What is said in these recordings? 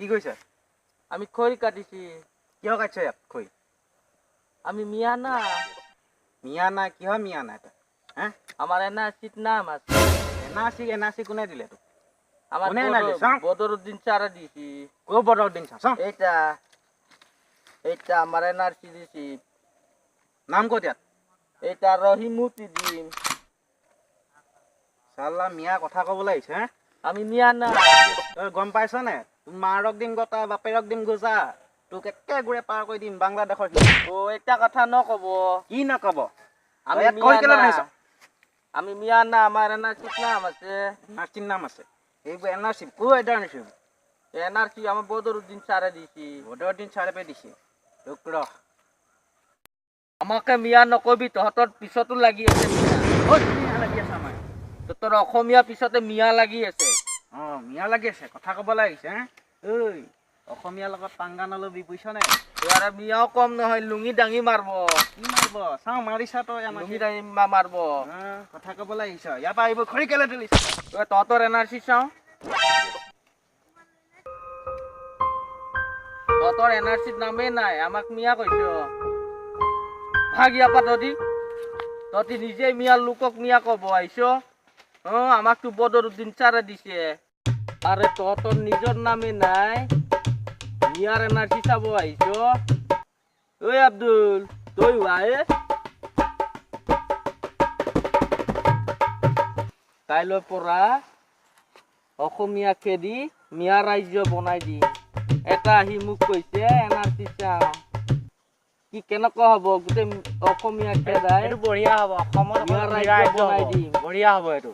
কি কৈছে? আমি খৰি কাটিছি। কিয় কাটছে ইয়াত খৰি? আমি মিয়া না। মিয়া না? কিহৰ মিয়া না এটা? হা, আমাৰ এনআৰচিত নাম আছে। এনআৰচি, এনআৰচি কোনে দিলে তোক? আমাৰ কোনে এনআৰচি? চাওঁ। বদৰুদ্দিন ছাৰে দিছি। ক'ৰ বদৰুদ্দিন ছাৰ? চাওঁ। এইটা, এইটা আমাৰ এনআৰচি দিছি। নাম ক'ত ইয়াত? এইটা ৰহিমুতি দিম। চালা মিয়া কথা ক'বলৈ আহিছে হে? আমি মিয়া না। তই গম পাইছ নে? মাৰক দিম গটা, বাপেৰক দিম গোজা, তোক একে গোৰে পাৰ কৰি দিম বাংলাদেশৰ। অ, এটা কথা নকব। কি নকব? আমি ইয়াত কৈ মিয়া কেলে না। নাহিছ? আমি মিয়া না, আমাৰ এনআৰচিত নাম আছে। এনআৰচিৰ নাম আছে? এইবোৰ এনআৰচি ক'ৰ? এনআৰচি? এনআৰচি আমাৰ বদৰুদ্দিন ছাৰে দিছি। বদৰুদ্দিন ছাৰে পে দিছে তোক? ৰহ। আমাকে মিয়া নকবি, তহঁতৰ পিছতো লাগি আছে মিয়া। ঐ, মিয়া লাগি আছে আমাৰ? তহঁতৰ অসমীয়া পিছতে মিয়া লাগি আছে। অ, মিয়া লাগি আছে, কথা ক'বলৈ আহিছে হে? ঐ, অসমীয়াৰ লগত পাংগা নলবি, বুজিছ নে? ইয়াৰে মিয়াও কম নহয়, লুঙি দাঙি মাৰব। কি মাৰিব চাওঁ, মাৰিছা তই আমাক। লুঙি দাঙি মাৰব। অ, কথা ক'বলৈ আহিছ। ইয়াৰ পৰা আহিব খৰি কেলে তুলিছ? ঐ, তহঁতৰ এনআৰচি চাওঁ। তহঁতৰ এনআৰচিত নামেই নাই, আমাক মিয়া কৈছ। ভাগ ইয়াৰ পৰা তহঁতি। তহঁতি নিজে মিয়া লোকক মিয়া ক'ব আহিছ। অ, আমাকতো বদৰুদ্দিন ছাৰে দিছে। আৰে, তহঁতৰ নিজৰ নামেই নাই, মিয়াৰ এনআৰচি চাব আহিছ। ঐ আব্দুল, তই আহে। কাইলৈ পৰা অসমীয়া খেদি মিয়া ৰাজ্য বনাই দিম। এটা আহি মোক কৈছে এনআৰচি চাওঁ। কি কেনেকুৱা হ'ব গোটেই অসমীয়া খেদাই? এইটো বঢ়িয়া হ'ব, অসমত মিয়া এখন ৰাজ্য ৰাজ্য বনাই হ'ব। দিম। বঢ়িয়া হ'ব এইটো।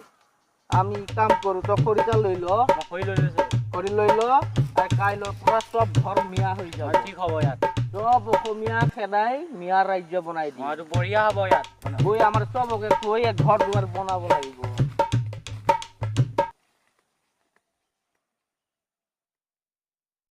আমি কাম কৰোঁ, তই খৰিটা লৈ ল। মই খৰি লৈ লৈছো। খৰি লৈ ল আৰু কাইলৈৰ পৰা চব ঘৰ মিয়া হৈ যাব। ঠিক হ'ব ইয়াত। চব অসমীয়া খেদাই মিয়া ৰাজ্য বনাই দিম। এইটো বঢ়িয়া হ'ব ইয়াত। গৈ আমাৰ চবকে কৈ ঘৰ দুৱাৰ বনাব লাগিব।